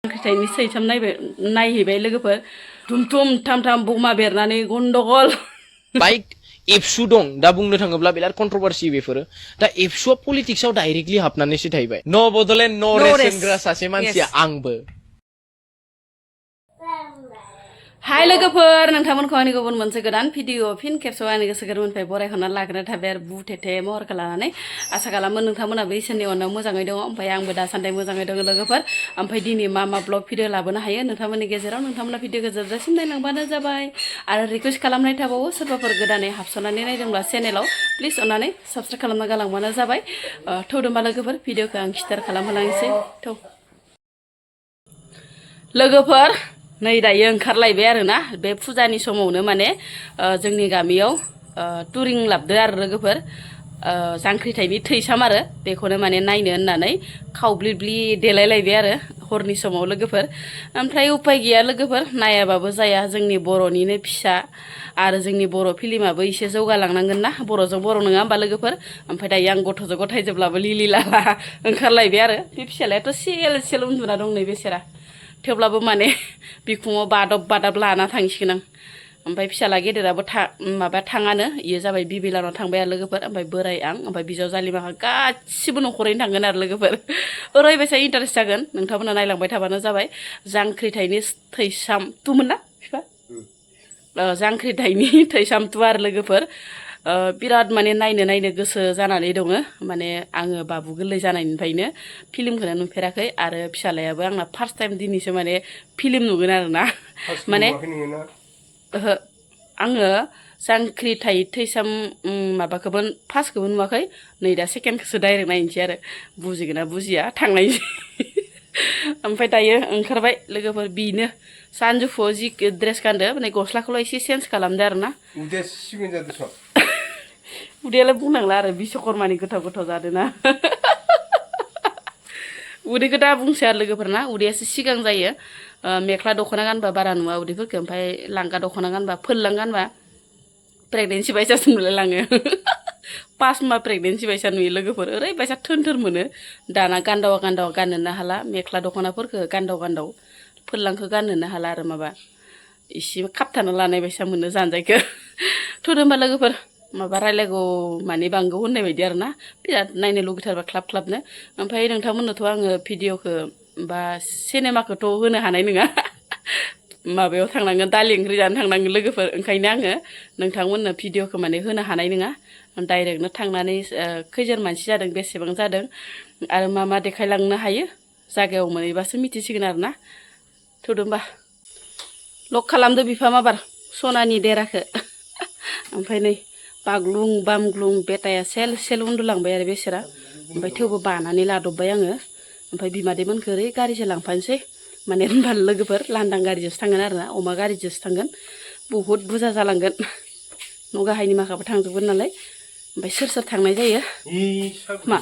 जांख्रिथायनि सैथाम नायहैबाय लोगोफोर धुमधुम थाम बमा बेरनानै गनदगल बाइक एबसु दं दा बुंनो थाङोब्ला बिराद कन्ट्रोभार्सि बेफोरो दा एबसुआ पलिटिक्सआव डाइरेक्टलि हाबनानैसो थाहैबाय न बडलेण्ड न रेस होनग्रा सासे मानसिया आंबो हाय लोगोफोर नोंथांमोनखौ आंनि गुबुन मोनसे गोदान भिडिअ फिन खेबसेयाव आंनि गोसो गोरबोनिफ्राय बरायहरना लाग्रोनाय थाबाय आरो बुथेथे महरखौ लानानै आसा खालामो नोंथांमोनाबो इसोरनि अननायाव मोजाङै दङ ओमफ्राय आंबो दासान्दि मोजाङै दङ लोगोफोर ओमफ्राय दिनै मा ब्लग भिडिअ लाबोनो हायो नोंथांमोननि गेजेराव नोंथांमोना भिडिअखौ जोबजासिम नायलांबानो जाबाय आरो रिकुवेस्ट खालामनाय थाबावो सोरबाफोर गोदानै हाबस'नानै नायदोंब्ला चेनेलाव प्लिज अननानै साबस्क्राइब खालामना गालांबानो जाबाय थौदोंबा लोगोफोर भिडिअखौ आं स्टार्ट खालामहोलांनोसै थौ लोगोफोर नै दायो ओंखारलायबाय आरोना बे फुजानि समावनो माने जोंनि गामियाव टुरिं लाबदो आरो लोगोफोर जांख्रिथायनि थैसाम आरो बेखौनो माने नायनो होननानै खावब्लिब्लि देलायलायबाय आरो हरनि समाव लोगोफोर ओमफ्राय उपाय गैया लोगोफोर नायाबाबो जाया जोंनि बर'निनो फिसा आरो जोंनि बर' फिल्माबो एसे जौगालांनांगोन ना बर'जों बर' नङा होमबा लोगोफोर ओमफ्राय दायो आं गथ'जों गथायजोब्लाबो लिलि लाला ओंखारलायबाय आरो बे फिसालायाथ' सेल उन्दुना दं नै बेसेरा थेवब्लाबो माने बिखुङाव बादाब लाना थांसिगोन आं ओमफ्राय फिसाला गेदेराबो थाङानो इयो जाबाय बिबिलानाव थांबाय आरो लोगोफोर ओमफ्राय बोराय आं ओमफ्राय बिजाव जालिमाखा गासिबो न'खरैनो थांगोन आरो लोगोफोर ओरैबायसा इन्टारेस्ट जागोन नोंथांमोना नायलांबाय थाबानो जाबाय जांख्रिथायनि थैसाम तुमोन ना बिफा जांख्रिथायनि थैसाम तु आरो लोगोफोर बिराद माने नायनो गोसो जानानै दङ माने आङो बाबु गोरलै जानायनिफ्रायनो फिल्मखौनो नुफेराखै आरो फिसालायाबो आंना फार्स्ट टाइम दिनैसो माने फिल्म नुगोन आरोना माने ओहो आङो जांख्रिथाय थैसाम माबाखौबो फार्स्टखौबो नुवाखै नै दा सेकेन्डखौसो डाइरेक्ट नायनोसै आरो बुजिगोन ना बुजिया थांनायसै ओमफ्राय दायो ओंखारबाय लोगोफोर बिनो सानजौफुआव जि ड्रेस गानदो माने गस्लाखौल' एसे चेन्ज खालामदो आरोना उदैयालाय बुंनांला आरो बिश्वकर्मानि गोथाव जादोंना उदैखौ दा बुंसै आरो लोगोफोरना उदैयासो सिगां जायो मेख्ला दख'ना गानबा बारा नुवा उदैफोरखौ ओमफ्राय लांगा दख'ना गानबा फोरलां गानबा प्रेगनेन्सि बायसासो नुलायलाङो 5 माह प्रेगनेन्सि बायसा नुयो लोगोफोर ओरैबायसा थोन मोनो दाना गान्दावा गाननोनो हाला मेख्ला दख'नाफोरखौ गान्दाव फोरलांखौ गाननोनो हाला आरो माबा इसे खाबथाना लानाय बायसा मोनो जानजायखौ थोदो होमबा लोगोफोर माबा रायलायगौ माने बांगौ होननाय बायदि आरोना बिराद नायनो लुगैथारबा ख्लाबनो ओमफ्राय नोंथांमोननोथ' आङो भिडिअखौ बा सिनेमाखौथ' होनो हानाय नङा माबायाव थांनांगोन दालि ओंख्रि जानो थांनांगोन लोगोफोर ओंखायनो आङो नोंथांमोननो भिडिअखौ माने होनो हानाय नङा डाइरेक्टनो थांनानै खैजोन मानसि जादों बेसेबां जादों आरो मा देखायलांनो हायो जायगायाव मोनहैबासो मिथिसिगोन आरोना थौदो होमबा लक खालामदो बिफा माबार सनानि देराखौ ओमफ्राय नै बाग्लुं बामग्लुं बेटाया सेल उन्दुलांबाय आरो बेसेरा ओमफ्राय थेवबो बानानै लादबबाय आङो ओमफ्राय बिमादैमोनखौ ओरै गारिजों लांफानोसै माने होनबा लोगोफोर लांदां गारिजोंसो थांगोन आरोना अमा गारिजोंसो थांगोन बहुद बुरजा जालांगोन न' गाहायनि माखाबो थांजोबगोन नालाय ओमफ्राय सोर थांनाय जायो मा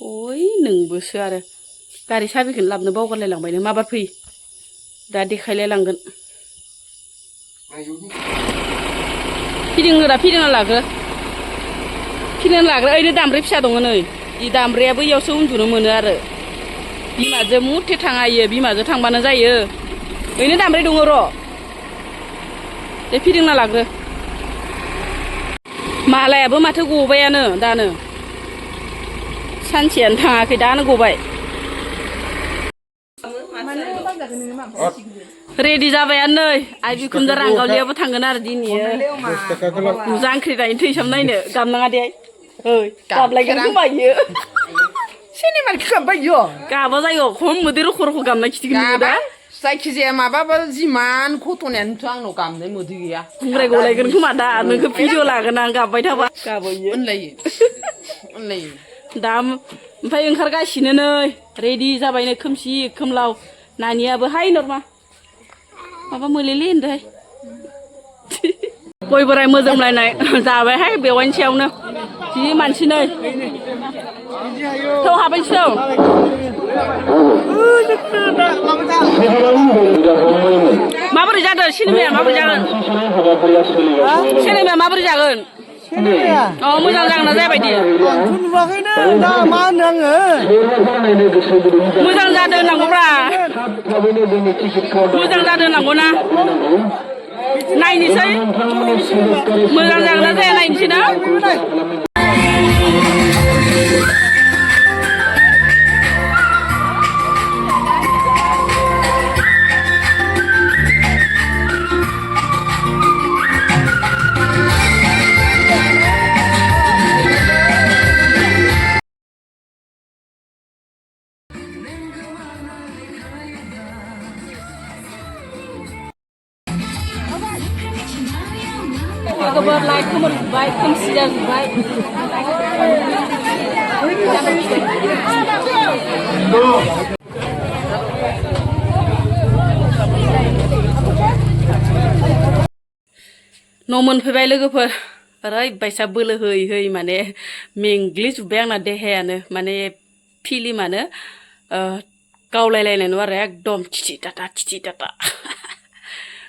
ओइ नोंबोसो आरो गारि साबिखौनो लाबोनो बावगारलायलांबाय नों माबार फै दा देखायलायलांगोन फिदिंना लाग्रो ओइनो दामब्रै फिसा दङ नै इ दामब्रायाबो इयावसो उन्दुनो मोनो आरो बिमाजों मुथे थाङा इयो बिमाजों थांबानो जायो ओइनो दामब्रै दङ र' दे फिदिंना लाग्रो मालायाबो माथो गबायानो दानो सानसेयानो थाङाखै दानो गबाय रेडि जाबायानो नै आइ बिखुनजो रांगावलियाबो थांगोन आरो दिनै जांख्रिथायनि थैसाम नायनो गाबनाङा दे ओइ गाबलायगोन खोमा इयो सिनेमानि गाबबायो गाबा जायो खम मोदै रख' गाबनाय खिथिगोन दा जायखिजाया माबाबा जिमान घटनायानोथ' आंनाव गाबनाय मोदै गैया बुंग्राय गलायगोन खोमा दा नोंखौ भिडिअ लागोन आं गाबबाय थाबा गाबोयो अनलायो दा ओमफ्राय ओंखारगासिनो नै रेडि जाबायनो खोमसि खोमलाव नानियाबो हाय नरमा माबा मोलेले होनदोहाय गय बोराय मोजोमलायनाय जाबायहाय बेवाइनि सायावनो जि मानसि नै थौ हाबैसौ माबोरै जादों सिनेमाया माबोरै जागोन अ मोजां जागोन जाबायदि नुवाखैनो दा मा होनो आङो मोजां जादों होननांगौब्रा मोजां जादों होननांगौना नायनोसै मोजां जागोन ना जाया नायनोसै ना Kabar like kamu baik kamsi dah baik. Nomen फैबाय लोगोफोर ओरैबायसा बोलो होयै माने मेंग्लिजोब्बाय आंना देहायानो माने फिलिमानो गावलायलायनाय नङा आरो एकदम थिथि टाटा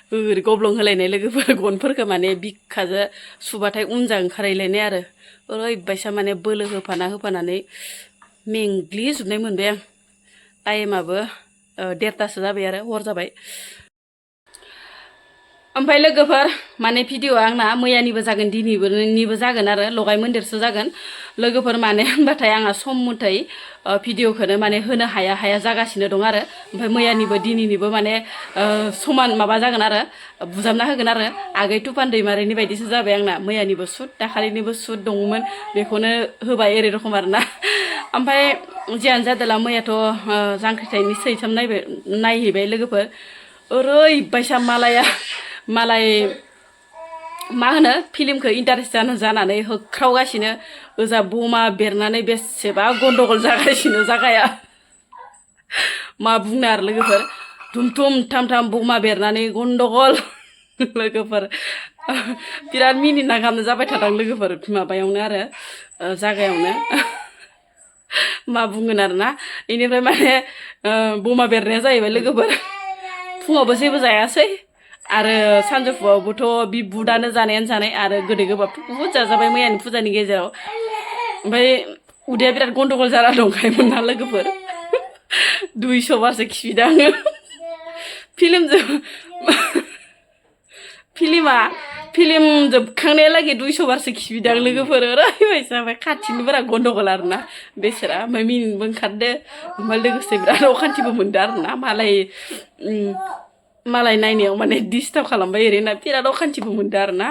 ओरै गब्लं होलायनाय लोगोफोर गनफोरखौ माने बिखाजो सुबाथाय उनजा ओंखारहैलायनाय आरो ओरैबायसा माने बोलो होफानानै मेंग्लिजोबनाय मोनबाय आं टाइमाबो 1:30 जाबाय आरो हर जाबाय ओमफ्राय लोगोफोर माने भिडिअआ आंना मैयानिबो जागोन दिनैनिबो जागोन आरो लगाय मोन्देरसो जागोन लोगोफोर माने होनबाथाय आंहा सम मथै भिडिअखौनो माने होनो हाया जागासिनो दं आरो ओमफ्राय मैयानिबो दिनैनिबो माने समान माबा जागोन आरो बुजाबना होगोन आरो आगै तुफान दैमारिनि बायदिसो जाबाय आंना मैयानिबो सुट दाखालिनिबो सुट दङमोन बेखौनो होबाय ओरै रखम आरोना ओमफ्राय जियानो जादोला मैयाथ' जांख्रिथायनि सैथाम नायहैबाय लोगोफोर ओरैबायसा मालाय मा होनो फिल्मखौ इन्टारेस्ट जानानै होख्रावगासिनो ओजा बमा बेरनानै बेसेबा गन्डगल जागासिनो जागाया मा बुंनो आरो लोगोफोर धुमथुम थाम बमा बेरनानै गन्डगल लोगोफोर बिराद मिनिना गाहाम जाबाय थादों लोगोफोर माबायावनो आरो जागायावनो मा बुंगोन आरोना बेनिफ्राय माने बमा बेरनाया जाहैबाय लोगोफोर फुङावबो जेबो जायासै आरो सानजौफुआवबोथ' बि बुदानो जानायानो जानाय आरो गोदै गोबाबथ' बुहुद जाजाबाय मैयानि फुजानि गेजेराव ओमफ्राय उदैया बिराद गन्डगल जाना दंखायोमोन ना लोगोफोर 200 बारसो खिफिदों आङो फिल्म जोबखांनायालागै 200 बारसो खिफिदों लोगोफोर ओरैबायसा ओमफ्राय खाथिनिफोरा गन्डगल आरोना बेसोरा ओमफ्राय मिनिनोबो ओंखारदो ओमफ्राय लोगोसे बिराद अखान्थिबो मोनदो आरोना मालाय नायनायाव माने डिस्टार्ब खालामबाय ओरैना बिराद अखान्थिबो मोनदो आरोना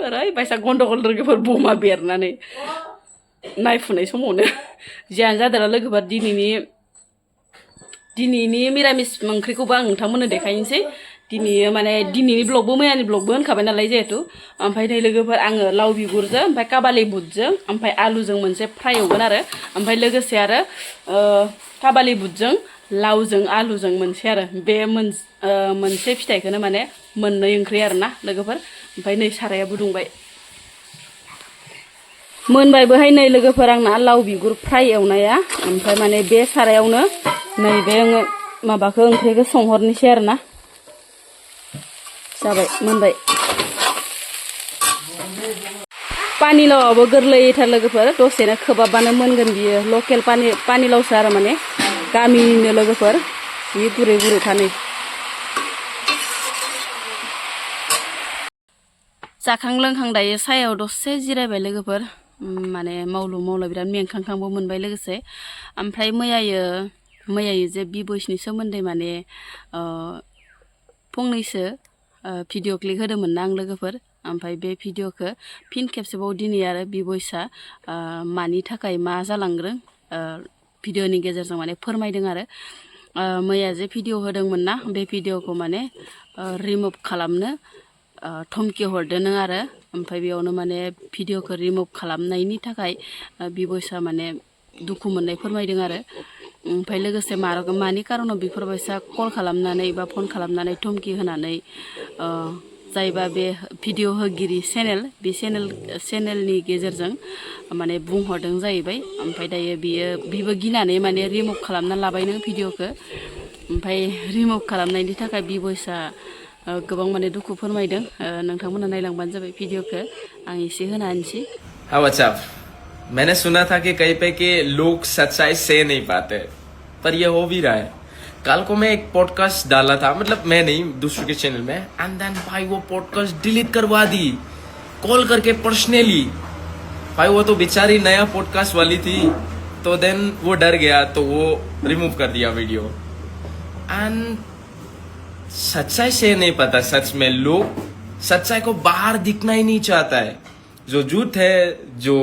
ओरैबायसा गन्डगल लोगोफोर बमा बेरनानै नायफुनाय समावनो जियानो जादोंला लोगोफोर दिनैनि मिरामिस ओंख्रिखौबो आं नोंथांमोननो देखायनोसै दिनैनि ब्लगबो मैयानि ब्लगबो होनखाबाय नालाय जिहेतु ओमफ्राय नै लोगोफोर आङो लाव बिगुरजों ओमफ्राय काबालि बुटजों ओमफ्राय आलुजों मोनसे फ्राय एवगोन आरो ओमफ्राय लोगोसे आरो काबालि बुटजों लावजों आलुजों मोनसे आरो बे मोनसे फिथाइखौनो माने मोननै ओंख्रि आरोना लोगोफोर ओमफ्राय नै साराया बुदुंबाय मोनबायबोहाय नै लोगोफोर आंना लाव बिगुर फ्राय एवनाया ओमफ्राय माने बे सारायावनो नैबे माबाखौ ओंख्रिखौ संहरनोसै आरोना जाबाय मोनबाय पानिलावाबो गोरलैथार लोगोफोर दसेनो खोबाबानो मोनगोन बियो लकेल पानिलावसो आरो माने गामिनिनो लोगोफोर बे गुरै थानै जाखां लोंखां दायो सायाव दसे जिरायबाय लोगोफोर माने मावलु बिराद मेंखांखांबो मोनबाय लोगोसे ओमफ्राय मैयायो जे बिबयसनि सोमोन्दै माने फंनैसो भिडिअ क्लिक होदोंमोन ना आं लोगोफोर ओमफ्राय बे भिडिअखौ फिन खेबसेबाव दिनै आरो बिबयसा मानि थाखाय मा जालांदों भिडिअनि गेजेरजों माने फोरमायदों आरो मैया जे भिडिअ होदोंमोन ना बे भिडिअखौ माने रिमुभ खालामनो धमकि हरदों आरो ओमफ्राय बेयावनो माने भिडिअखौ रिमुभ खालामनायनि थाखाय बिबयसा माने दुखु मोननाय फोरमायदों आरो ओमफ्राय लोगोसे मानि कारनाव बेफोरबायसा कल खालामनानै बा फन खालामनानै धमकि होनानै जायबा बे भिडिअ होगिरि बे चेनेलनि गेजेरजों माने बुंहरदों जाहैबाय ओमफ्राय दायो बिबो गिनानै माने रिमुभ खालामना लाबाय नों भिडिअखौ ओमफ्राय रिमुभ खालामनायनि थाखाय बिबयसा गोबां माने दुखु फोरमायदों नोंथांमोना नायलांबानो जाबाय भिडिअखौ आं एसे होना होनोसै हाँ व्हाट्सअप मैंने सुना था कि कहीं पे कि लोग सच्चाई से नहीं पाते पर ये हो भी रहा है कल को मैं एक पॉडकास्ट डाला था मतलब मैं नहीं दूसरे के चैनल में एंड देन भाई वो पॉडकास्ट डिलीट करवा दी कॉल करके पर्सनली भाई वो तो बेचारी नया पॉडकास्ट वाली थी तो देन वो डर गया तो वो रिमूव कर दिया वीडियो एंड सच्चाई से नहीं पता सच में लोग सच्चाई को बाहर दिखना ही नहीं चाहता है जो झूठ है जो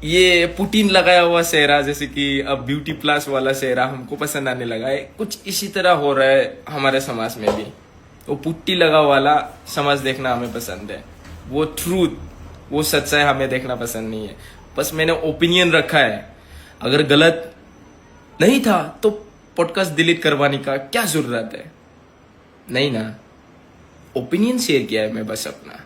ये पुटीन लगाया हुआ सेहरा जैसे कि अब ब्यूटी प्लस वाला सेहरा हमको पसंद आने लगा है कुछ इसी तरह हो रहा है हमारे समाज में भी वो पुट्टी लगा वाला समाज देखना हमें पसंद है वो ट्रूथ वो सच्चाई हमें देखना पसंद नहीं है बस मैंने ओपिनियन रखा है अगर गलत नहीं था तो पॉडकास्ट डिलीट करवाने का क्या जरूरत है नहीं ना ओपिनियन शेयर किया है मैं बस अपना